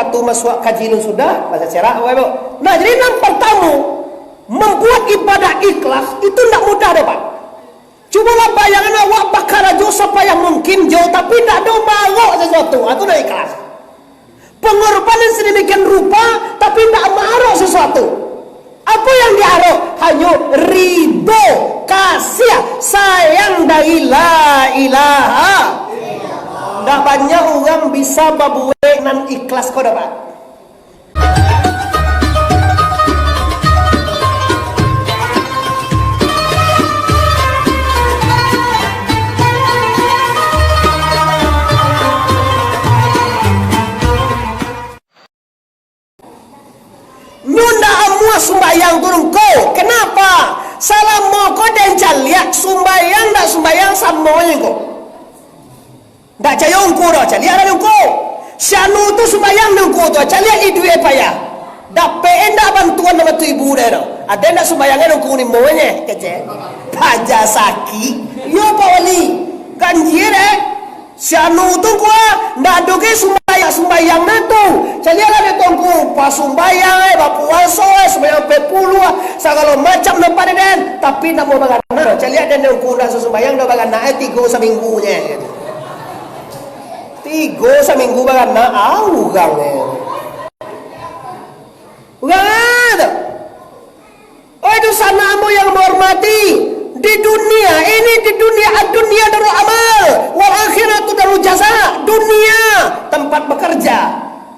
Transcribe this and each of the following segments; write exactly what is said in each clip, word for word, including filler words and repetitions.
Waktu masuak kaji nan sudah, baca serak, Bapak Ibu. Nah, jadi nan partamo, mambuek ibadah ikhlas itu ndak mudah doh, Pak. Cubolah bayangkan awak bakarajo sapayah mungkin jo, tapi ndak ado maarok sasuatu, ah, tu ndak ikhlas. Pangorbanan sadamikian rupa, tapi ndak maarok sasuatu. Apo yang diarok? Hanyo ridho, kasiah, sayang dari la ilaha. Ndak banyak urang bisa babuek nan ikhlas ko doh, Pak. Nyo ndak amuah sumbayang tu ngko. Kenapa? Salamo ko den caliak, sumbayang ndak sumbayang samo je ngko. Ndak cayo ngko doh, caliak lah ngko. Si anu tu sumbayang ngko tu, caliak iduik payah. Dapek ndak bantuan nan tu ibu deh doh. Ado ndak sumbayang ngko ni moe, kecek. Paja sakik. Yo, Pak Wali. Ganjia deh. Si anu tu kuah, ndak ado ge sumbayang, sumbayang na tu. Caliaklah dek Tuangku, pasumbayang, eh, bapuaso, eh, sumbayang ampek puluah, sagalo macam nampak dek den. Tapi ndak mau baranak, caliak den Tuangku ndak sasumbayang, ndak baranak, eh, tigo saminggu nye. Tigo saminggu baranak, ah, urang, eh. Urang, ah, tu. Oi, dunsanak ambo yang ambo hormati, di dunia ini, di dunia, ad-dunia darul amal, wal akhiratu darul jaza. Dunia tempat bekerja,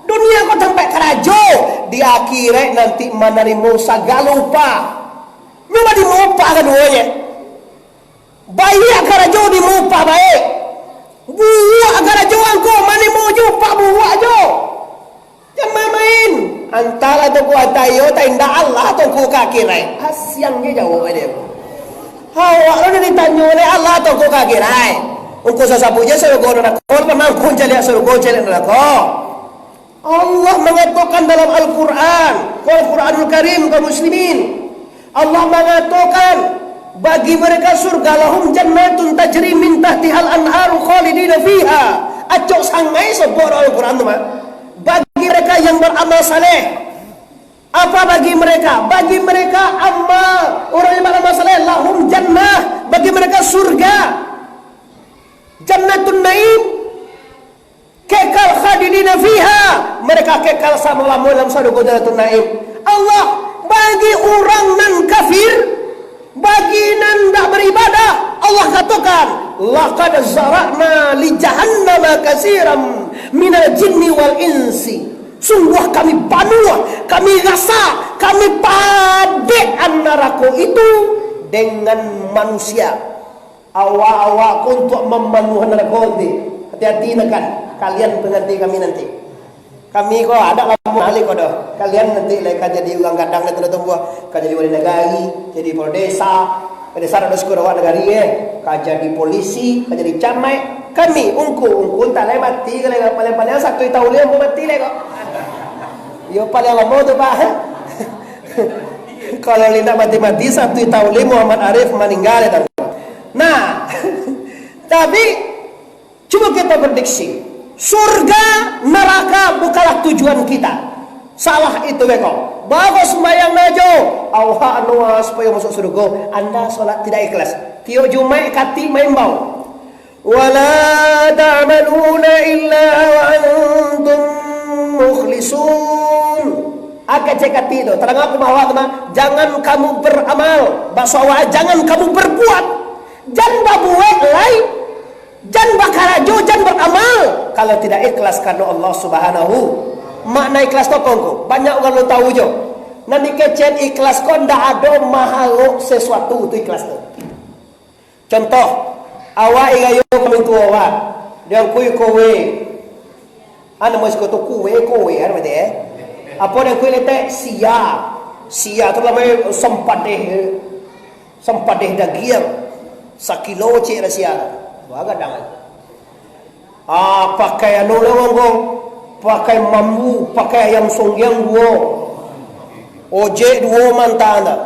dunia ko tempat karajo, di akhirat nanti manarimo sagalo upah. Nyo manarimo upah kaduonyo. Baiak karajo, narimo upah baiak. Buruak karajo, angko manarimo juo upah buruak juo. Jan main-main. Antahlah tu kuatai yo, ta indak Allah tu ngku ka akhirat. Asiang je jawab dia. Awak lo nan ditanyo dek Allah tu ngku ka akhirat. Ngku sasabuik je sarugo narako, pernah ngku caliak sarugo, caliak narako. Allah mangatokan dalam Al-Quran, Al-Quranul Karim, kaum muslimin. Allah mangatokan, bagi mereka surga, lahum jannatun tajri min tahtihal anharu khalidina fiha. Acok sangai sobok dalam Al-Quran tu mah. Bagi mereka yang beramal saleh. Apa bagi mereka? Bagi mereka amal, orang yang beramal saleh, lahum jannah, bagi mereka surga. Jannatun Naim, kekal khalidina fiha, mereka kekal salamo-lamo dalam sarugo Jannatun Naim. Allah, bagi urang nan kafir, bagi nan indak baribadah, Allah katokan, "Laqad zara'na li jahannama katsiran minal jinni wal insi." Sungguah Kami panuah, Kami rasak, Kami padek narako itu dengan manusia. Awak-awak ko untuak mamanuahan narako nanti. Hati-hati nakan, kalian pengganti kami nanti. Kami ko adak lamo ngali ko doh. Kalian nanti lai ka jadi urang gadang nan tumbuah, ka jadi wali nagari, jadi kepala desa. Kepala desa dak suko awak nagari eh. Ka jadi polisi, ka jadi camat. Kami ungku-ungku entah lai mati ka lai, paling-paling satu tahun limo mati lai ko. Yo paling lamo tu, Pak. Kalau indak mati-mati, satu tahun limo Muhammad Arif maninggal, ya, tahu. Nah, tapi cubo kito prediksi, surga, naraka bukanlah tujuan kita. Salah itu beko. Bagus sumbayang najo, awak anu, ah, supayo masuk surga. Anda solat tidak ikhlas. Tiok Jumaik katik maimbau. "Wala ta'maluna illa wa antum mukhlisun." Agak cek hati tu, tadanga aku bahawa tu mah, "Jangan kamu beramal, baso awak, jangan kamu berbuat, jan babuek lai, jan bakarajo, jan beramal, kalau tidak ikhlas karena Allah Subhanahu." Makna ikhlas tu apo ngku? Banyak urang lo tahu jo. Nan dikecek ikhlas ko ndak ado maharok sesuatu tu ikhlas tu. Contoh, awak irayo ka mintuo awak, diangkui kowe. Anu, mas ko tu kue, kue, anu, mati, eh. Apo diangkui letek? Sia. Sia tu lamak sampadeh, sampadeh dagiang. Sakilo cek lah sia. Wah, gadang. Ah, pakai anu lah, ngongkong. Pakai mambu, pakai ayam songgiang duo. Ojek duo mantang dah.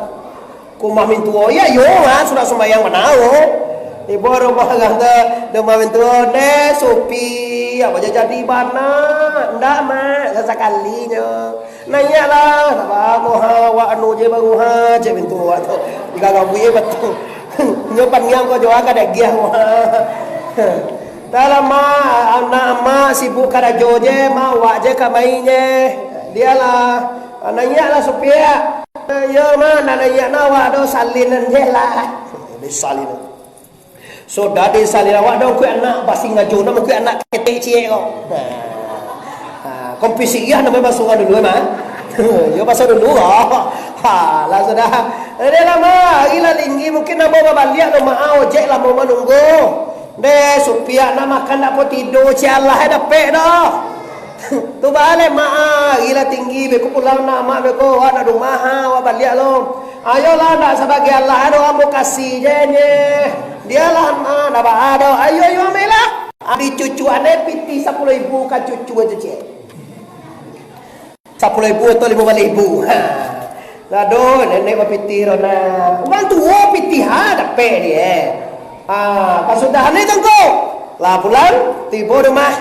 Kumah mintuo, ya yo lah, sudah sumbayang bana, oh. Tibo rumah urang tu, rumah mintuo, "Ndeh, Supiak, apo jadi bana?" "Ndak, Mak, sasakalinyo." "Naiaklah, sabar, ha, awak anu je baru, ha," cek mintuo awak tu. Gagah buih batul. Nyo paniang ko jo, ka dagiah ko, ha. "Dah lah, Mak, anak Amak sibuk karajo je, Mak, awak je ka main je." "Dialah, naiaklah, Supiak." "Yo, Mak, nak naiak na awak do, salinan je lah." Disalin. Sudah disalin awak, dah mangkuik anak, basingajo nak mangkuik anak ketek ciek ko. Ha, kompisiah namonyo baso urang dulu, emang. Yo, baso dulu ko. Ha, lah sudah. "Deh lah, Mak, ari lah tinggi, mungkin abah babaliak tu, Mak, ojek lamo manunggu." "Deh, Supiak nak makan dak apo tido, ciek alah dapek doh." "Tu baa lai, Mak, ah, ari lah tinggi, beko pulang nak, Mak, beko, awak nak di rumah, ha, awak baliak lo." "Ayolah, ndak sabagai alah doh, ambo kasih je, nyeh." "Dialah, Mak, ndak baa doh. Ayo, ayo, ambiaklah." Ambiak cucu ane pitih sapuluah ribu ka cucu ajo, cek. Sapuluah ribu atau limo baleh ribu. Ha. Lah doh, nenek bapitih doh, nah. Urang tuo pitih, ha, dapek ni, eh. Ha, pasudah ni tungku. Lah pulang, tibo di rumah.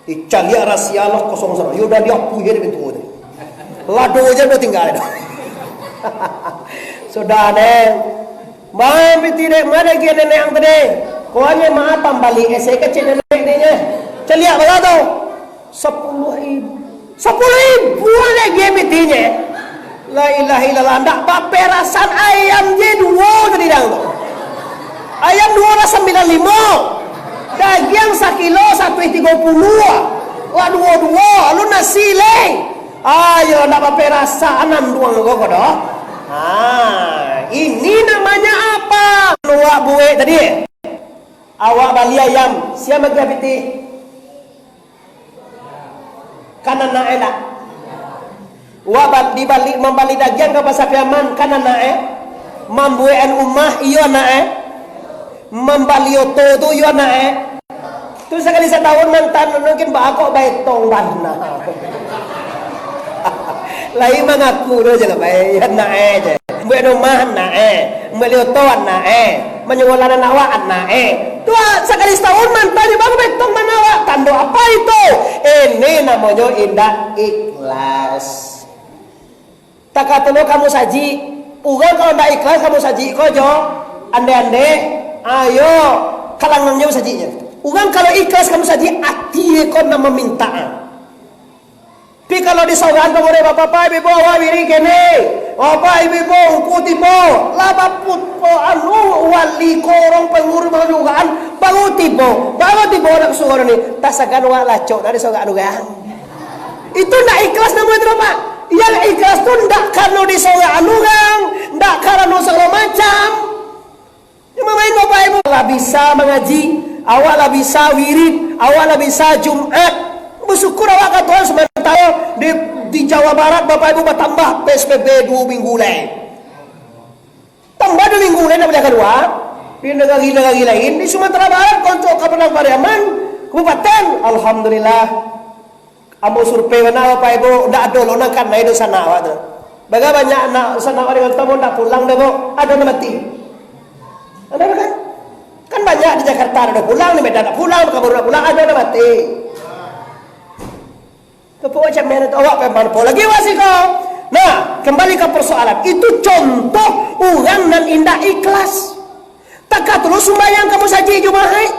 Dicaliak rasia lah kosong sano. Yo udah diapuih je pintu tu. Lado je udah tingga tu. Sudah, Neng. Bang, piti dek, ma dek nenek ang tadi? Kuanyo ma pambali ese kecil nenek ni nye. Caliak bala tu. Sapuluah ribu. Sapuluah ribu dek pitinye. La ilaha illallah, ndak baperasan ayam je duo tadi dang tu. Ayam duo lah sambilan limo. Dagiang sakilo satuih tigo puluah. Wah, duo-duo, alun nasi leh. Ayo, ndak baperasan anduang ko ko doh. Ha, ini namanya apa? Luak buek tadi. Awak bali ayam, sia magiah pitih? Kan anak e dak? Wak ba-, dibali, mambali dagiang ka Pasa Piaman, kan anak e? Mambuekan umah, iyo anak e? Mambali oto tu, iyo anak e? Tu sakali satahun mantan, mungkin bakok baetong bana. Lai mangaku tu je lah, bae, anak e je. Buek rumah anak e, bali oto anak e, manyuruakan anak awak anak e. Tu, ah, sakali satahun mantan je, baru betong bana awak. Tando apa itu? Ini namonyo indak ikhlas. Takah tu lo kamu saji. Urang kalau ndak ikhlas kamu saji ko jo ande-ande, ayo, kalangangnyo saji nyo. Urang kalau ikhlas kamu saji, ati ko nan mamintak. Tapi kalau disorakan pangurus, "Bapak, Ibu, awak wirid kini. Bapak, Ibu, ungku tibo." Lah baput-, anu, wali ko, urang pangurus baru tibo. Baru tibo, nak suruh ni. Tasagan wak lacok nak disorakan urang. Itu ndak ikhlas namonyo tu, Pak. Yang ikhlas tu ndak karano disorakan urang, ndak karano sagalo macam. Cuma main Bapak Ibu. Lah bisa mangaji, awak lah bisa wirid, awak lah bisa Jumat. Basyukur awak ka Tuhan, samantaro di, di Jawa Barat, Bapak Ibu, batambah P S B B duo minggu lai. Tambah duo minggu lai ndak buliah kalua. Di nagari-nagari lain, di Sumatera Barat, Konco, Kabupaten Pariaman, Kabupaten, alhamdulillah. Ambo survei bana, Bapak Ibu, ndak ado lo nan kanai dunsanak awak tu. Bara banyak anak dunsanak awak di Gantamo ndak pulang doh, Bu? Ado nan mati? Ado kan? Kan banyak di Jakarta ado pulang, di Medan ndak pulang, Pekanbaru ndak pulang, ado nan mati. Tepuk macam mana tu? Awak kan mampu lagi awak siko. Nah, kembali ka persoalan. Itu contoh urang nan indak ikhlas. Takah tu lo sumbayang ka musajik Jumaik.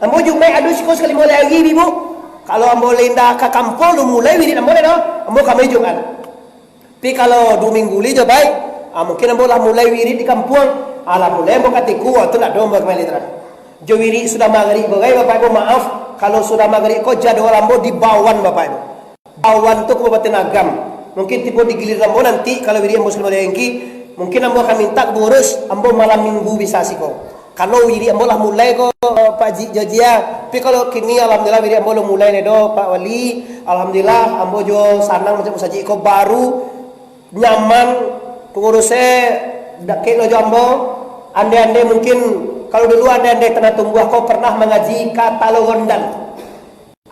Ambo Jumaik ado siko sakali mulai ari, Ibu. Kalau ambo lai indak ka kampuang, alun mulai wirid ambo lai doh. Ambo ka mai Jumaik. Tapi kalau duo minggu lai jo baik, ah, mungkin ambo lah mulai wirid di kampuang. Ah, lah mulai ambo ka Tiku, ah, tu ndak doh ambo ka mai lai tarang. Jo wirid sudah magrib bagai, Bapak Ibu, maaf, kalau sudah magrib ko jadwal ambo di Bawan, Bapak Ibu. Bawan tu Kabupaten Agam. Mungkin tibo di giliran ambo nanti, kalau wirid ambo sakali mulai ari, mungkin ambo akan minta ka pangurus, ambo malam minggu bisa siko. Kalau wirid ambo lah mulai ko, Pak Ji-, Jojia. Tapi kalau kini, alhamdulillah, wirid ambo lah mulai lai doh, Pak Wali. Alhamdulillah, ambo juo sanang macam musajik ko baru, nyaman, pangurusnyo dakek lo jo ambo. Ande-ande mungkin, kalau dulu ande-ande Tanah Tumbuah ko pernah mangaji ka Talogondan.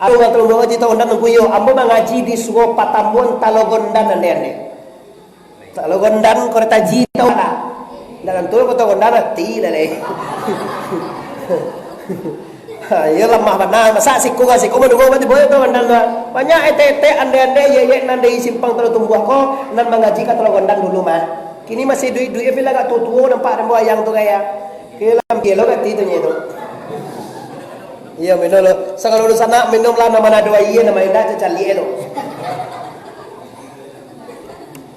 Ado urang Talogondan, Cito Gondang, Tungku Iyo. Ambo mangaji di Surau Patambuan, Talogondan, ande-ande. Talogondan, Kota Ji, tau ndak? Ndak tantu Kota Gondang, ati lah lai. Ha, iyo lamah bana. Masa siko ka siko mandungo mati boy tu gondang tu. Banyak etek-etek, andai-andai, iyek-iyek nan dari simpang Talua Tumbuah ko, nan mangaji ka Talua Gondang dulu mah. Kini masih duik-duik, tapi lah agak tuo-tuo nampak dan buayang tu kaya. Kini lah ambiak lo gati tu nyo tu. Iyo, minum lo. Sagalo dunsanak minum lah, nan ma ado aia, nan ma indak cacaliak lo.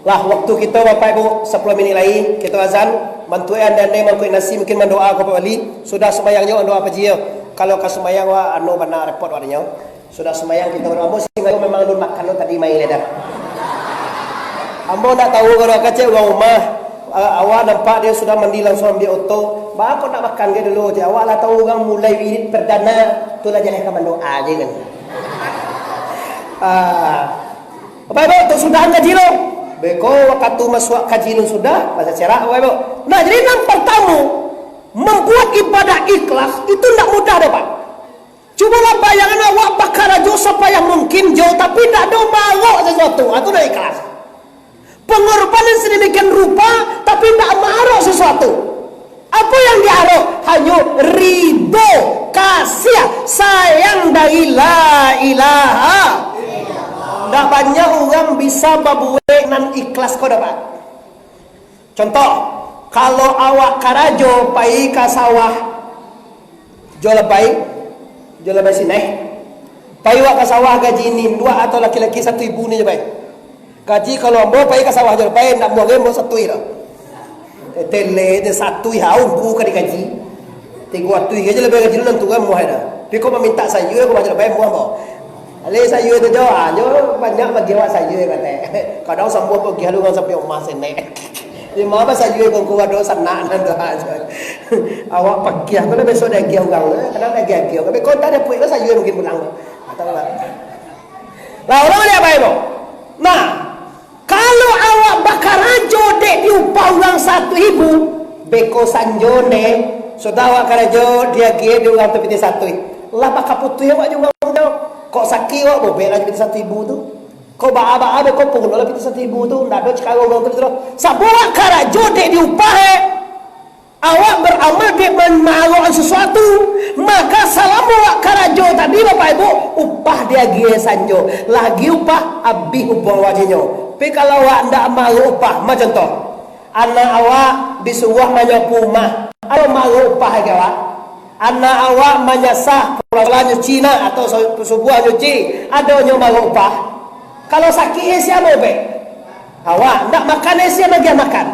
Lah, waktu kito, Bapak Ibu, sapuluah minik lai, kito azan. Bantuak andai-andai mangkuik nasi, mungkin mandoa ka Pak Wali. Sudah sumbayang nyo, doa paji nyo. Kalau ka sumbayang, wah, anu bana repot wak nyo. Sudah sumbayang kito badoa. Ambo singayo memang alun makan lo tadi mai lai dah. Ambo ndak tahu kalau kacek urang rumah, a-, awak nampak dia sudah mandi langsung ambiak oto. Baa kok ndak makan gai dulu, cek. Awak lah tahu urang mulai wirid perdana, tu lah jaleh ka mandoa je kan. Ah. Bapak Ibu, tu sudah kaji lo. Beko wakatu masuak kaji lo sudah, baca cerak, Bapak Ibu. Nah, jadi nan partamo, mambuek ibadah ikhlas itu ndak mudah doh, Pak. Cubolah bayangkan awak bakarajo sapayah mungkin jo, tapi ndak ado maarok sasuatu, ah, tu ndak ikhlas. Pangorbanan sadamikian rupa, tapi ndak maarok sasuatu. Apo yang diarok? Hanyo ridho, kasiah, sayang dari la ilaha. Ndak banyak urang bisa babuek nan ikhlas ko doh, Pak. Contoh, kalau awak karajo pai ka sawah, jo labai, jo labai sineh, pai awak ka sawah gaji induak atau laki-laki satu ibu ni jo pai. Gaji kalau ambo pai ka sawah jo labai, ndak muah gai ambo satuih doh. Eh, tele, tele satuih, ha, ungku ka digaji. Tigo atuih gai jo labai gaji lu nan tu kan muah dah. Tapi kok mamintak sayua, kok baco labai muah ambo. Alai sayua tu jo, ah, jo banyak bagi awak sayua kato. Kadang sambuah pagiah lu urang sampai rumah sinek. Di ma ba sayua kongko ado sanak nan tu, ah, jo. Awak pagiah tu lah biaso diagiah urang, eh, kadang diagiah-agiah. Tapi kok tak ada puik lah sayua mungkin pulang tu. Atau lah. Lah, urang ni apo, Ibu? Nah, kalau awak bakarajo dek diupah urang satu ibu, beko sanjo ne, sudah awak karajo diagiah dek urang tu pitih satu. Lah bakaputuih awak jo urang tu. Kok sakik awak, bobek lah jo pitih satu ibu tu. Kok baa-baa beko pulo lah pitih satu ibu tu, ndak ado cakaro urang tu, tu. Sabab awak karajo dek diupah, eh. Awak baramal dek ma-, maarokkan sasuatu, maka salamo awak karajo tadi, Bapak Ibu, upah diagiah sanjo, lagi upah abih upah wajibnyo. Tapi kalau awak ndak maarok upah, ma contoh, anak awak disuruah manyapu rumah, ado maarok upah ka awak? Anak awak manyasah, pulang sakolah nyuci nak, atau su-, subuah nyuci, adonyo maarok upah? Kalau sakik, eh, sia maubek? Awak. Ndak makan, eh, sia magiah makan?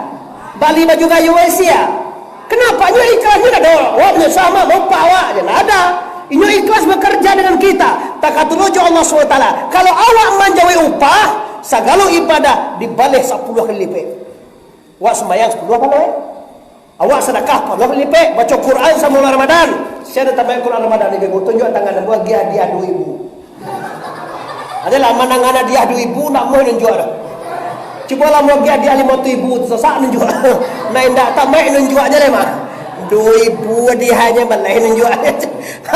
Bali baju gayo, eh, sia? Kenapa nyo ikhlas nyo dak ado? Awak manyasah mah, maupah awak je lah ada. Inyo ikhlas bekerja dengan kita. Takatulah jo Allah Subhanahu Wa Taala. Kalau awak manjawai upah, sagalo ibadah dibaleh sapuluah kali lipek. Awak sumbayang sapuluah baleh. Awak sadakah, Allah lipek, baco Quran samo bulan Ramadan. Sia nan tamaik Quran Ramadan ni, Ibu? Tunjuak tangan, ambo agiah hadiah duo ribu. Ado lah, manangan hadiah duo ribu, ndak amuah nunjuak doh. Cubolah ambo agiah hadiah limo ribu, sasak nunjuak. Nah, indak tamaik nunjuak je lai mah. Duo ribu hadiahnyo, baleh nunjuak.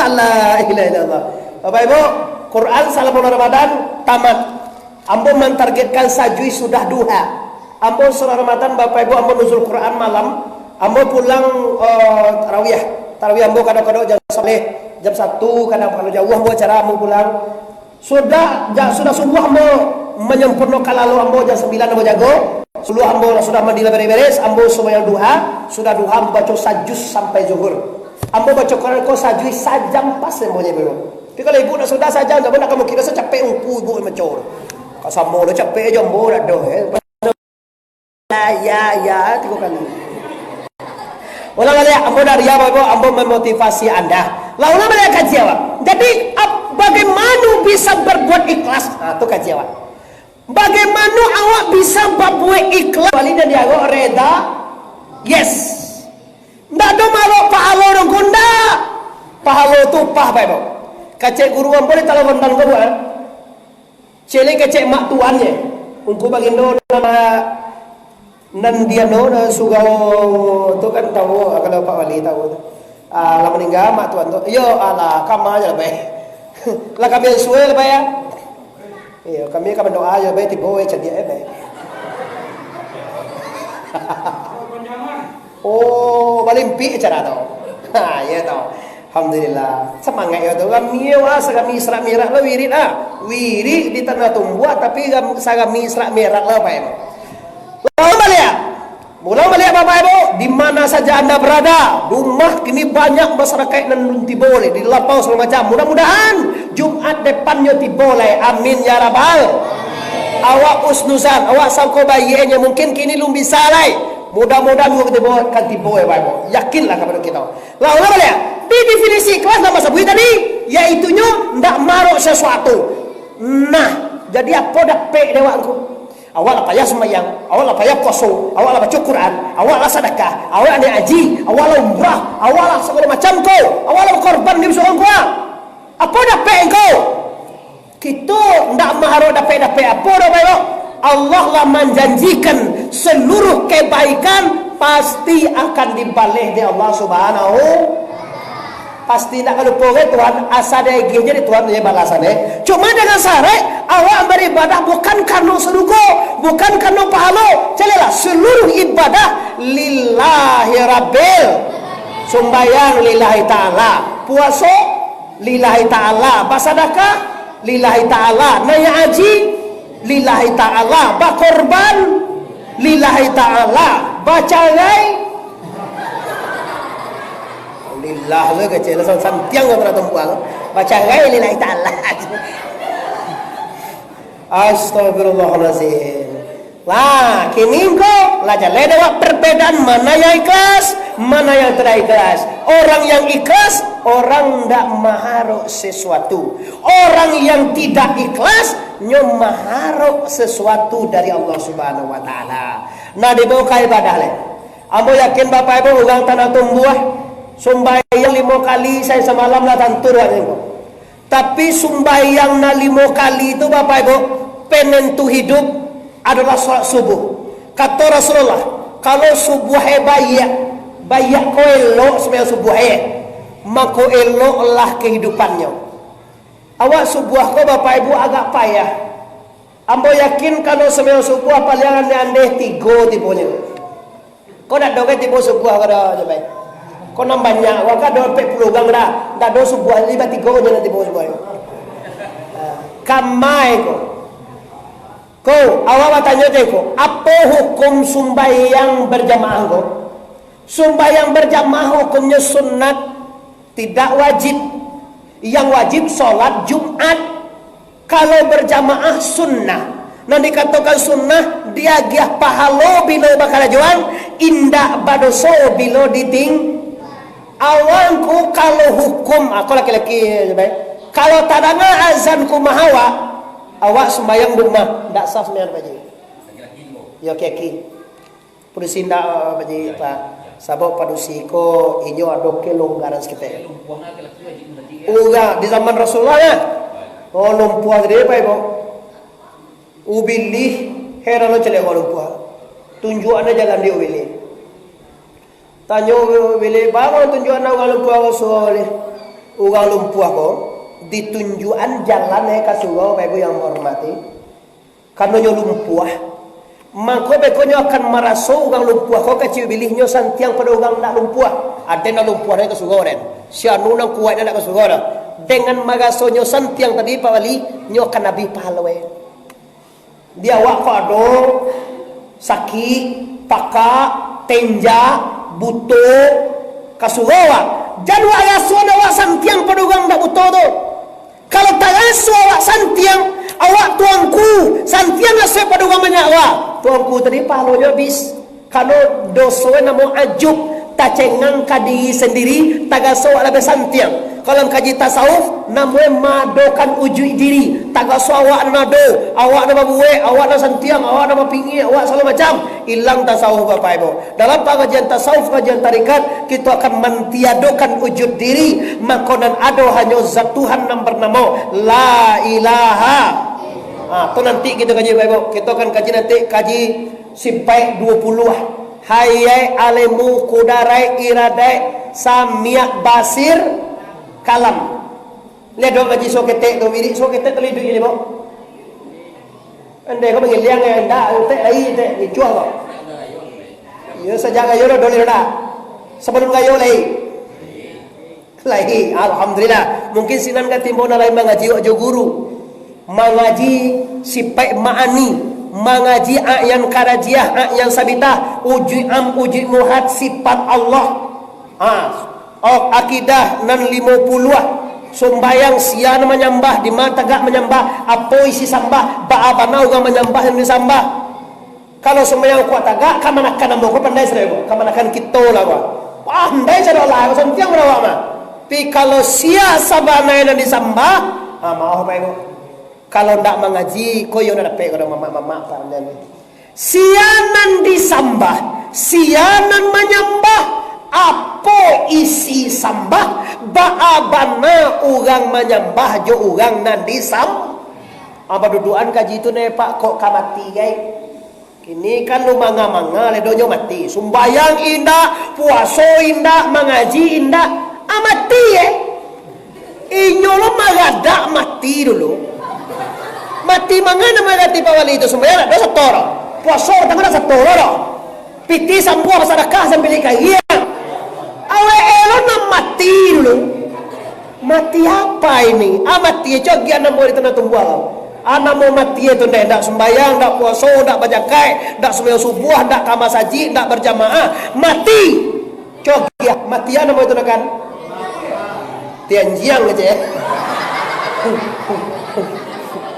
La ilaha illallah. Bapak Ibu, Quran salamo bulan Ramadan tamat. Ambo mantargetkan sajuih sudah duha. Ambo surah Ramadan, Bapak Ibu, ambo nuzul Quran malam. Ambo pulang, eh, tarawih. Tarawih ambo kadang-kadang jam sabaleh, jam satu, kadang kalau jauah ambo acara ambo pulang. Sudah, ja-, sudah subuah ambo manyampunokan lalok ambo jam sambilan ambo jago. Subuah ambo lah sudah mandi lah beres-beres, ambo sumbayang duha, sudah duha ambo baco sajuz sampai zuhur. Ambo baco Quran ko sajuih sajam pas ambo nyo. Tapi kalau ibu nak sudah sajam, ambo nak ka mukik, biaso capek ungku ibu maco. Ka samo lo capek jo ambo dak doh, eh. Ya, ya, tigo kali. Ulang baliak, ambo dak ria, Bapak Ibu, ambo memotivasi Anda. Lah, ulang baliak kaji awak. Jadi, ap-, bagaimana bisa berbuat ikhlas? Nah, tu kaji awak. Bagaimana awak bisa babuek ikhlas? Wali dan diarok reda. Yes. Ndak ado maarok pahalo dong ko, ndak. Pahalo tu upah, Bapak Ibu. Kecek guru ambo di Talawantan ko, bukan? Ciek lai kecek mak tuan je. Ungku bagindo nan, nan di anu, nan surau tu kan tahu, kalau Pak Wali tahu tu. Ah, lah maningga mak tuan tu. Iyo, alah, kama je lah, bae. Lah kami suwe lah, bae, ya. Iyo, kami ka mandoa je, bae, tibo, eh, cadiak, eh, bae. Oh, balimpik cara tu. Ha, iyo tu. Alhamdulillah. Semangat yo tu. Rami yo, ah, sagami Isra Mi'raj lah wirid, ah. Wirid di Tanah Tumbuah, tapi ram-, sagami Isra Mi'raj lah, Bapak Ibu. Ulang baliak. Ulang baliak, Bapak Ibu, di mana saja Anda berada, rumah kini banyak masyarakat nan lun tibo lai, di lapau segala macam. Mudah-mudahan Jumat depannyo tibo lai. Amin ya rabbal. Awak usnuzan, awak sangko baiaknyo, mungkin kini lun bisa lai. Mudah-mudahan juga tibo, kan tibo, ya, Bapak Ibu. Yakinlah kepada kita. Lah, ulang baliak. Di definisi ikhlas nan basabuik tadi, yaitunyo ndak maharok sasuatu. Nah, jadi apo dapek dek awak tu? Awak lah payah sumbayang, awak lah payah puaso, awak lah baco Quran, awak lah sadakah, awak lah naiak haji, awak lah umrah, awak lah sagalo macam ko, awak lah bakorban di surau ko. Apo dapek engkau? Kito ndak maharok dapek-dapek apo doh, Bapak Ibu. Allah lah manjanjikan seluruh kebaikan pasti akan dibaleh dek Allah Subhanahu. Pasti ndak ka lupo kan Tuhan, asa diagih je dek Tuhan je balasan, eh. Cuma dengan syarat, awak baribadah bukan karano sarugo, bukan karano pahalo. Caliaklah, seluruh ibadah lillahi rabbil. Sumbayang lillahi ta'ala, puaso lillahi ta'ala, basadakah lillahi ta'ala, naiak haji lillahi ta'ala, bakorban lillahi ta'ala, bacarai. Alhamdulillah, lah kecil lah, santiang lah pernah tempuh. Bacarai lillahi ta'ala. Astagfirullahalazim. Lah, kini ko lah jaleh dek awak perbedaan mana yang ikhlas, mana yang tidak ikhlas. Orang yang ikhlas, orang ndak maharok sesuatu. Orang yang tidak ikhlas, nyo maharok sesuatu dari Allah Subhanahu wa Ta'ala. Nah, dibawa ka ibadah lai. Ambo yakin, Bapak Ibu, urang Tanah Tumbuah, sumbayang limo kali sahari samalam lah tantu doanyo ko. Tapi sumbayang nan limo kali tu, Bapak Ibu, penentu hidup adolah salat subuh. Kato Rasulullah, kalau subuah e baiak, baiak ko elok sumbayang subuah e, mako eloklah kehidupannyo. Awak subuah ko, Bapak Ibu, agak payah. Ambo yakin kalau sumbayang subuah paliang andeh-andeh tigo tibonyo. Ko ndak ado kan tibo subuah ko dah, Jabai? Ko nan banyak, wah, kan ado ampek puluah urang dah. Ndak ado subuah, limo tigo je nan tibo subuah. Ha, kamai ko. Ko, awak batanyo je ko, apo hukum sumbayang berjamaah ko? Sumbayang berjamaah hukumnyo sunat, tidak wajib. Yang wajib salat Jumat. Kalau berjamaah sunnah. Nan dikatokan sunnah, diagiah pahalo bilo bakarajoan, indak badoso bilo diting-, awak ngku kalau hukum, ah, ko laki-laki, eh, baik. Kalau tadanga azan kumaha awak, awak sumbayang di rumah, ndak sah sumbayang Pak Haji. Yo, laki-laki. Padusi indak, Pak Haji, Pak. Sabab padusi ko, inyo ado kelonggaran saketek. Urang di zaman Rasulullah, kan? Oh, lumpuah tadi, Pak Ibu. Ubilih, heran lo caliak urang lumpuah. Tunjuakan jalan di Ubilih. Tanyo Ubilih, "Baa tunjuakan urang lumpuah ka surau ni?" Urang lumpuah ko, ditunjuakan jalan, eh, ka surau, Pak Ibu yang menghormati. Karano nyo lumpuah, mangko beko nyo akan maraso urang lumpuah ko kecek Ubilih nyo santiang pado urang ndak lumpuah. Aden nan lumpuah nyo ka surau, den. Si anu nan kuaik nyo ndak ka surau doh. Dengan maraso nyo santiang tadi, Pak Wali, nyo akan abih pahalo e. Di awak ko ado sakik, pakak, tenjak, buto, ka surau awak. Jan wak raso awak santiang pado urang ndak buto tu. Kalau taraso awak santiang, awak tuangku, santiang nasihat pado urang banyak awak. Tuangku tadi pahalonyo abih. Karano doso namo ajub, tacengang ka diri sandiri, taraso awak labiah santiang. Kalau kaji tasawuf, namo maadokan ujuik diri, taraso awak nan ado, awak nan babuek, awak nan santiang, awak nan bapingin, awak sagalo macam. Ilang tasawuf, Bapak Ibu. Dalam pangajian tasawuf, pangajian tarikat, kito akan mantiadokan ujud diri, mako nan ado hanyo zat Tuhan nan banamo La Ilaha. Ha, tu nanti kito kaji, Bapak Ibu. Kito akan kaji nanti, kaji sipaik duo puluah. Hayat, ilmu, kudarat, iradat, samiak, basir, kalam. Lai doh kaji saketek tu, wirid saketek tu liduik ni, Bok. Andai ko mangiliang, eh, ndak, tek lai, tek, ngicuah ko. Iyo, sajak rayo lah, doleh lah. Sabalum rayo lai. Lahi, alhamdulillah. Mungkin sinan ka timbua nan lain mangaji awak jo guru. Mangaji sipaik ma'ani, mangaji a'yan karajiah, a'yan sabitah, ujuik am, ujuik muhat, sipat Allah. Ha, ok, akidah nan limo puluah. Sumbayang, sia nan manyambah, di ma tagak manyambah, apo isi sambah, baa bana urang manyambah nan disambah. Kalau sumbayang kuat tagak, kamanakan ambo ko pandai sadonyo, kamanakan kito lah ko. Pandai sadonyo lah, santiang awak mah. Tapi kalau sia sabananyo nan disambah, ha, maoh bae ko. Kalau ndak mangaji, ko iyo ndak dapek ko mamak-mamak pandai. Sia nan disambah, sia nan manyambah, apo isi sambah, baa bana urang manyambah jo urang nan disam-, ha, badudukan kaji tu ne, Pak, kok ka mati gai? Kini kan lu manga-manga lai, donyo mati. Sumbayang indak, puaso indak, mangaji indak. Ah, mati, eh. Inyo lo maradak mati dulu. Mati manga nan marati Pak Wali tu, sumbayang indak, doh sato doh. Puaso tangan indak sato doh. Pitih sambuah basadakah sambilan kali. Awak elok nan mati dulu. Mati apa ini? Ah, mati cogian namo di tanah tumbuah. Ah, namo mati itu ndak, ndak sumbayang, ndak puaso, ndak bajakai, ndak sumbayang subuah, ndak ka masajik, ndak berjamaah. Mati. Cogiah, mati ah namo itu kan? Tianjiang aja.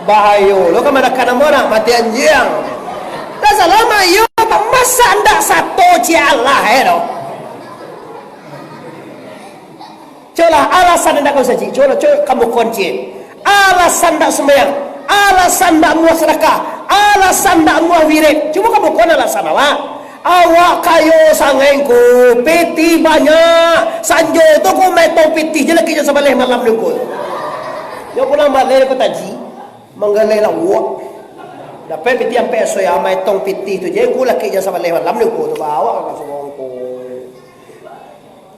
Bahayo lo, kamanakan namo nak mati anjiang. Dah salah mayo, masa ndak sato ciek alah eh doh. Colah alasan indak ka masajik, colah, colah kamu kunci. Alasan indak sumbayang, alasan indak muah sadakah, alasan indak muah wirid. Cubo kamu kon alasan awak. Awak kayo sangaik ko, pitih banyak. Sanjo tu ko maetong pitih je laki jam sabaleh malam ni ko. Nyo pulang baleh ko taji, manggaleh lawak. Dapek pitih ampek aso ya, maetong pitih tu je, ko laki jam sabaleh malam ni ko tu, bawa ka surau ko.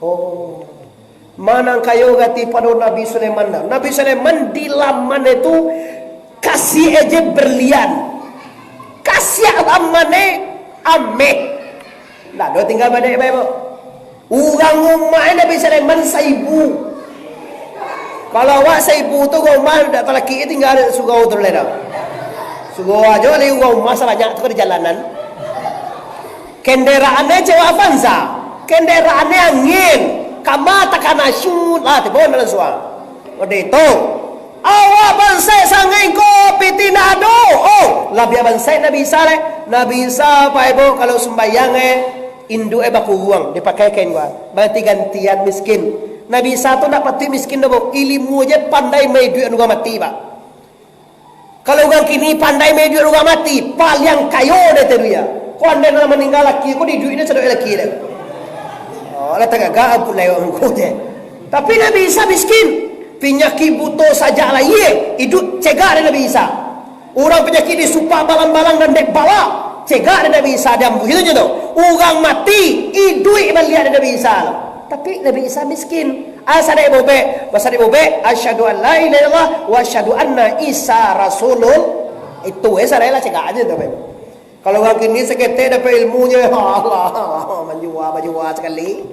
Oh. Manang kayo gati pado Nabi Sulaiman. Nabi Sulaiman di laman itu kasih eje berlian. Kasih laman e ameh. Ndak ado tinggal badek bae, Bok. Urang rumah e Nabi Sulaiman saibu. Kalau awak saibu tu rumah dak talakik tinggal di surau tu lai dah. Surau ajo lai urang rumah sabanyak tu ka di jalanan. Kendaraannyo cewek Avanza, kendaraannyo angin, kama takana syut lah, tibo nan suah. Kode itu, awak bansaik sangaik ko, pitih ndak ado. Oh, labiah bansaik Nabi Isa lai. Nabi Isa, Pak Ibu, kalau sumbayang eh, induak eh bakuruang, dipakai kain gua. Berarti gantian miskin. Nabi Isa tu ndak patuik miskin doh, Bu. Ilimu je pandai maiduik urang mati, Pak. Kalau urang kini pandai maiduik urang mati, paliang kayo dek tu dia. Ko andai nan maningga laki ko, diiduik ni sadok laki dia. Oh, lah tagagak pun lewat muko je. Tapi Nabi Isa miskin. Pinyakik buto sajak lahia, iduik cegak dek Nabi Isa. Urang pinyakik disupak balang-balang dan dek bala, cegak dek Nabi Isa, diambuih tu je tu. Urang mati, iduik baliak dek Nabi Isa. Tapi Nabi Isa miskin. Asa dek bobek, basa dek bobek, "Asyhadu an la ilaha illallah wa asyhadu anna Isa rasulul." Itu eh, sarai lah cegak aja tu, Bapak. Kalau urang kini saketek dapek ilmunyo, alah, manjua, bajua sakali.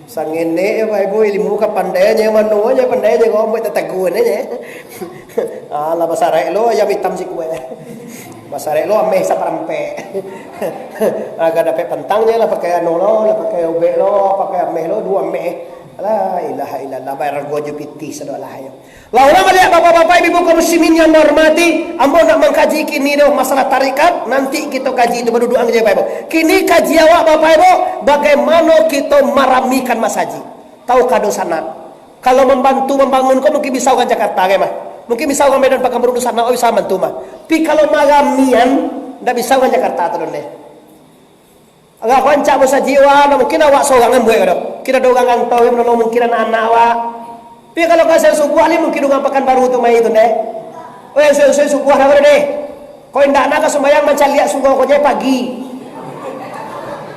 Sangenek, Bapak Ibu, ilmu ka pandai je, mano je pandai je, kau buek tataguan je. Alah, basarek lo ayam itam sikua. Basarek lo ameh saparampek. Agak dapek pantang je lah, pakai anu lo, lah pakai ubek lo, pakai ameh lo, duo ameh. La ilaha illallah, bayar hargo jo pitih sadolah yo. Lah, urang baliak, bapak-bapak, ibu-ibu kaum muslimin yang dihormati, ambo nak mangkaji kini doh masalah tarikat, nanti kito kaji tu badudukan je, Bapak Ibu. Kini kaji awak, Bapak Ibu, bagaimana kito maramikan masajik. Tahu kado sanak. Kalau mambantu mambangun ko mungkin bisa urang Jakarta, kan, mah? Mungkin bisa urang Medan Pakanbaru tu sanak, oh, bisa mambantu, mah. Tapi kalau maramian, ndak bisa urang Jakarta tu, deh. Agak rancak musajik awak, ndak mungkin awak sorang nan buek ko doh. Kiro ado urang rantau nan manolong, mungkin anak-anak awak. Tapi kalau ka subuah ni, mungkin urang Pakanbaru tu mai tu, ndeh. Oh, subuah-subuah dah ko deh. Ko indak nak ka sumbayang mancaliak surau ko je pagi.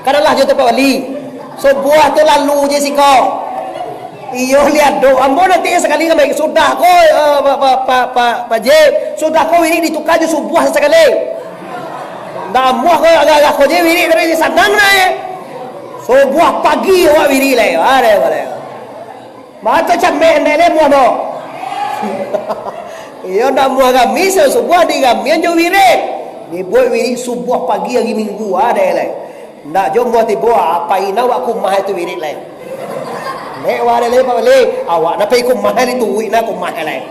Kan alah jo tu Pak Wali. Subuah tu lalu je siko. Iyo, liek doh. Ambo nanti sakali ka mai. Sudah ko, eh, Pak, Pak, Pak, Pak, Pak Haji. Sudah ko wirid ditukar jo subuah sakali. Ndak amuah ko agak-agak ko je wirid, tapi sanang nah, eh. Subuah pagi awak wirid lai. Ada, ada. Mato camek ndai lai muah, bo. Iyo, ndak muah rami, subuah diramian jo wirid. Dibuek wirid subuah pagi hari Minggu, ah, dai lai. Ndak jo muah tibo, ah, pai na wak ka umah tu wirid lai. Nek wak dai lai, Pak Wali, awak na pai ka umah, dituruik na ka umah lai.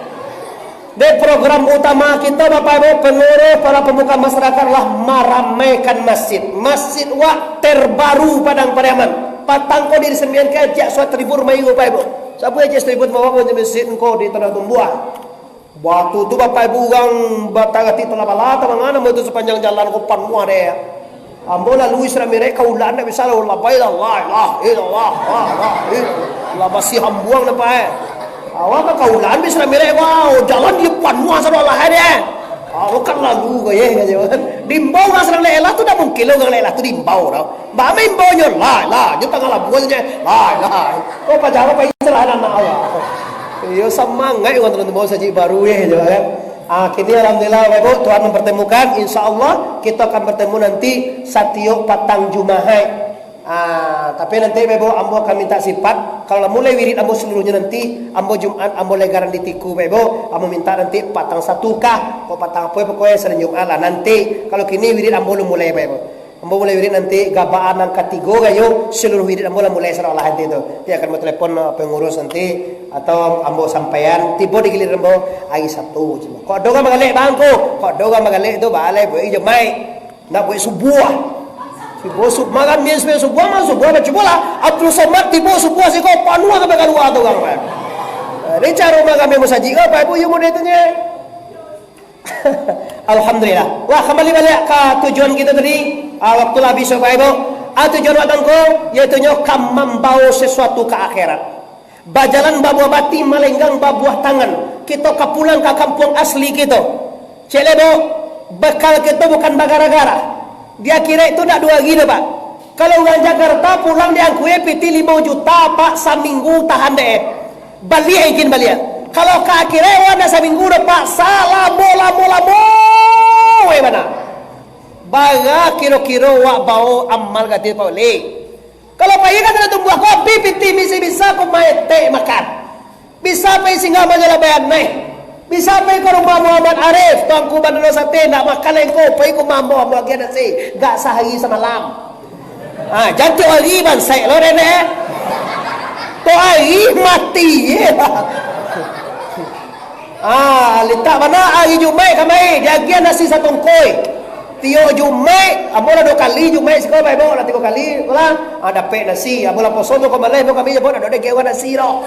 Dek program utama kito, Bapak Ibu, pengurus, para pemuka masyarakat lah maramaikan masjid. Masjid wak terbaru Padang Pariaman. Patang ko diresmikan ka Haji Aswad Tribun Mayu, Bapak Ibu. Sabuik Haji Aswad Tribun bawa masjid ko di Tanah Tumbuah. Batu tu, Bapak Ibu, urang bataratik talah bala, tamangan, ambo tu sapanjang jalan ko panuah dek. Ambo lalu Isra Mi'raj ka ulan ndak bisa, lalu labai lah, la ilaha illallah, la ilaha illallah. Lah basi hambuang nampak, eh. Awak ka ulan Isra Mi'raj, wah, jalan dia panuah sado lah, eh. Awak kan lalu ko, ye, kajo kan. Diimbau urang sadang lek lah tu, ndak mungkin lah urang lek lah tu diimbau, tau. Baa maimbau nyo, la, la, nyo tangah labuah sajo, la, la. Ko pajalan pai salah anak Allah. Iyo, samangaik urang tu, baru sajik baru, ye, kajo kan. Ah, kini alhamdulillah, Bapak Ibu, Tuhan mempertemukan. Insya Allah, kita akan bertemu nanti satiok patang Jumahaik. Ah, tapi nanti, Bapak Ibu, ambo akan minta sifat. Kalau lah mulai wirid ambo seluruhnyo nanti, ambo Jumaat, ambo legaran di Tiku, Bapak Ibu. Ambo minta nanti patang satu kah, kok patang apo, pokoknyo Senin Jumaat lah nanti. Kalau kini wirid ambo lah mulai, Bapak Ibu. Ambo mulai wirid nanti, gabaan nan katigo gayo, seluruh wirid ambo lah mulai sarolah nanti tu. Dia akan batelepon, eh, pengurus nanti, atau ambo sampaian, tibo di giliran ambo, hari Sabtu, cuma. Kok ado urang bagalek bangku, kok ado urang bagalek tu, balai buek Jumaik. Ndak buek subuah. Tibo sub-, makan mie subuah, makan subuah, bacubolah. Abdul Somad tibo subuah siko, panuah sampai kalua tu urang, Pak. Jadi, caro makan mie musajik ko, Pak Ibu, iyo model tu nyo. Alhamdulillah. Wah, kambali baliak ka tujuan kito tadi. Ah, waktu lah habis, Bapak Ibu. Ah, tujuan wak tangko, yaitu nyo ka mambawo sasuatu ka akhirat. Bajalan babuah bati, malenggang babuah tangan. Kito ka pulang ka kampuang asli kito. Cek lai, Bo, bekal kito bukan bagara-gara. Di akhirat tu ndak duo hari doh, Pak. Kalau urang Jakarta pulang diangkui pitih limo juta, Pak, saminggu tahan dek. Baliak izin baliak. Kalau ka akhirat, wah, ndak saminggu doh, Pak, salamo-lamo-lamo, weh, bana. Bara kiro-kiro wak bawo amal ka ateh, Pak, ulih. Kalau pai ka Tanah Tumbuah ko, abih pitih misi bisa ko maetek makan. Bisa pai singgah manjalabaian meh. Bisa pai ka rumah Muhammad Arif, Tuanku Bandaro Sate, nak makan engko, pai ka rumah ambo, ambo agiah nasi. Gak sahari samalam. Ha, jan tiok ari bansaik lo, Nenek, eh. Tiok ari mati, ye. Ah, litak bana ari Jumaik kamari, diagiah nasi satungkoi. Tiok Jumaik, ambo lah duo kali Jumaik siko, Bapak Ibu, lah tigo kali, tu lah. Ah, dapek nasi, ambo lah poso tu ko maleh, ambo kami jabo, ndak ado diagiah urang nasi doh.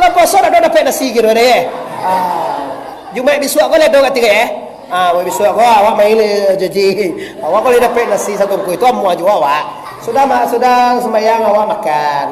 Lah poso ndak ado dapek nasi kiro deh, ye. Ah, Jumaik bisuak ko lah ado ka tigo, eh. Ah, Jumaik bisuak ko, awak main le, jaji. Awak ko lah dapek nasi satungkoi tu, amuah juo awak. Sudah ma-, sudah sumbayang, awak makan.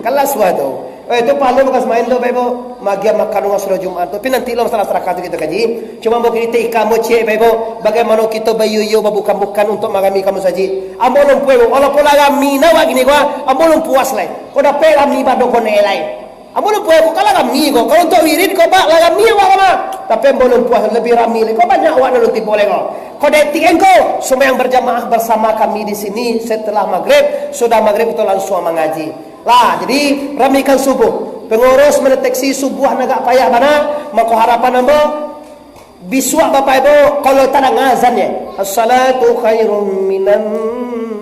Kan lah suah tu. Eh, itu pahalo bukan samain tu, Bapak Ibu. Magiah makan urang sudah Jumaat tu. Tapi nanti lo masalah sadakah tu kita kaji. Cuma ambo kini tika ambo ciek, Bapak Ibu. Bagaimana kito baiyo-iyo babukan-bukan untuk marami ka musajik. Ambo lumpuah, Ibu. Walaupun lah rami nah, wak, gini ko, ambo lumpuas lai. Ko dapek rami bado konek lai. Ambo lumpuah, ko kalau rami ko. Kalau untuk wirid ko, Pak, lah rami awak mah. Tapi ambo lumpuas, lebih rami lai. Ko banyak awak nan tibo lai ko. Ko detik ko, sumbayang berjamaah bersama kami di sini setelah maghrib. Sudah maghrib, kita langsung mangaji. Lah, jadi ramikan subuh. Pengurus mendeteksi subuah nan agak payah bana, mako harapan ambo, bisuak Bapak Ibu, kalau tadanga azan, ya, "As-salatu khairum minan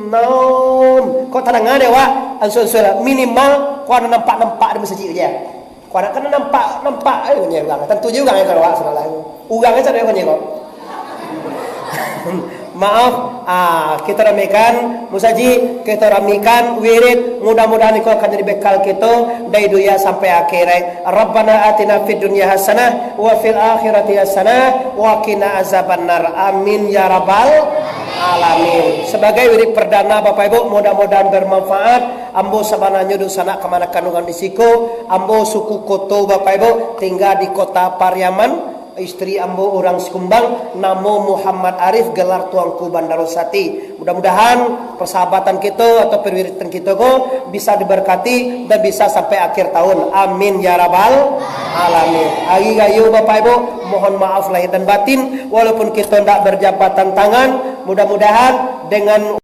naum." Kok tadanga dek awak, ansur-ansur lah. Minimal, kok ado nampak-nampak di masajik aja. Kok ado kan nampak, nampak, eh, urang. Tantu je urang kalau awak salah. Urang sajo urang ko. Maaf, ah, kita ramikan musajik, kita ramikan wirid. Mudah-mudahan iko akan jadi bekal kita dari dunia sampai akhirat. Rabbana atina fid dunya hasanah wa fil akhirati hasanah wa qina azabannar. Amin ya rabbal alamin. Sebagai wirid perdana, Bapak Ibu, mudah-mudahan bermanfaat. Ambo sabananyo dunsanak kamanakan urang di siko. Ambo suku Koto, Bapak Ibu, tingga di Kota Pariaman. Isteri ambo urang Sikumbang, namo Muhammad Arif, gelar Tuanku Bandaro Sati. Mudah-mudahan persahabatan kito atau perwiridan kito ko bisa diberkati dan bisa sampai akhir tahun. Amin ya rabbal alamin. Hari rayo, Bapak Ibu, mohon maaf lahir dan batin, walaupun kito ndak berjabatan tangan, mudah-mudahan dengan